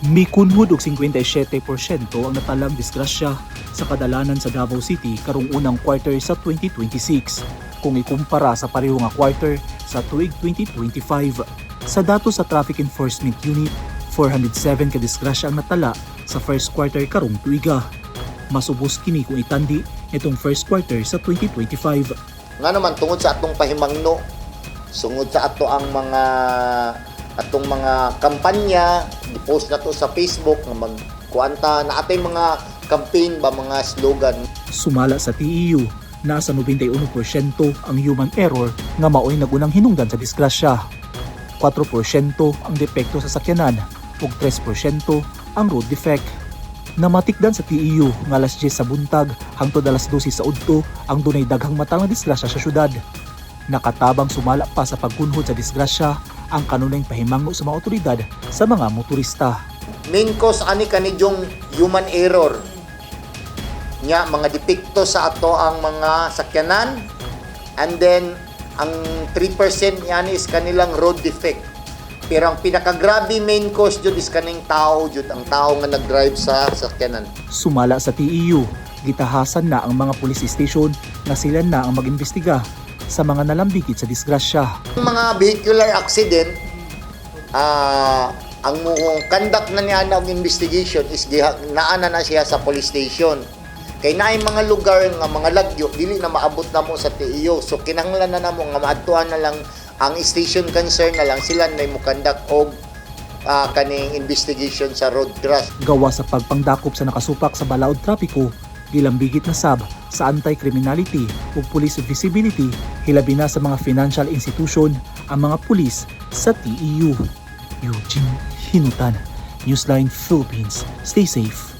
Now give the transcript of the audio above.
Mikunhod og 57% ang natalang disgrasya sa kadalanan sa Davao City karong unang quarter sa 2026 kung ikumpara sa pareho nga quarter sa tuig 2025. Sa datos sa Traffic Enforcement Unit, 407 ka disgrasya ang natala sa first quarter karong tuiga. Mas ubos kini kung itandi itong first quarter sa 2025. Nga naman tungod sa atong pahimangno, sungod sa ato ang mga atong mga kampanya, i-post na to sa Facebook nga magkuanta na atay mga campaign ba, mga slogan. Sumala sa TEU, nasa 91% ang human error nga maoy nagunang hinungdan sa disgrasya. 4% ang depekto sa sakyanan ug 3% ang road defect. Namatikdan sa TEU nga alas 10 sa buntag hangtod alas 12 sa udto ang dunay daghang matalang disgrasya sa syudad. Nakatabang sumala pa sa pagkunhod sa disgrasya ang kanunayng pahimangno sa mga otoridad sa mga motorista. Main cause ani kani yung human error. Nya mga depekto sa ato ang mga sakyanan, and then ang 3% yan is kanilang road defect. Pero ang pinakagrabe main cause jud is kaning tao jud, ang tao nga nag-drive sa sakyanan. Sumala sa TEU, gitahasan na ang mga police station nga sila na ang mag-imbestiga sa mga nalambigit sa disgrasya. Ang mga vehicular accident, ang mo conduct na niya og investigation is naa na na siya sa police station. Kay naay mga lugar nga mga lagyo dili na maabot namo sa TEU. So kinahanglan na namo nga maadtuan na lang ang station concern na lang, sila na mo conduct og kaning investigation sa road crash. Gawa sa pagpangdakop sa nakasupak sa balaod trapiko, gilambigit na sab sa anti-criminality ug police visibility hilabi na sa mga financial institution ang mga pulis sa TEU. Eugene Hinutan, Newsline Philippines. Stay safe.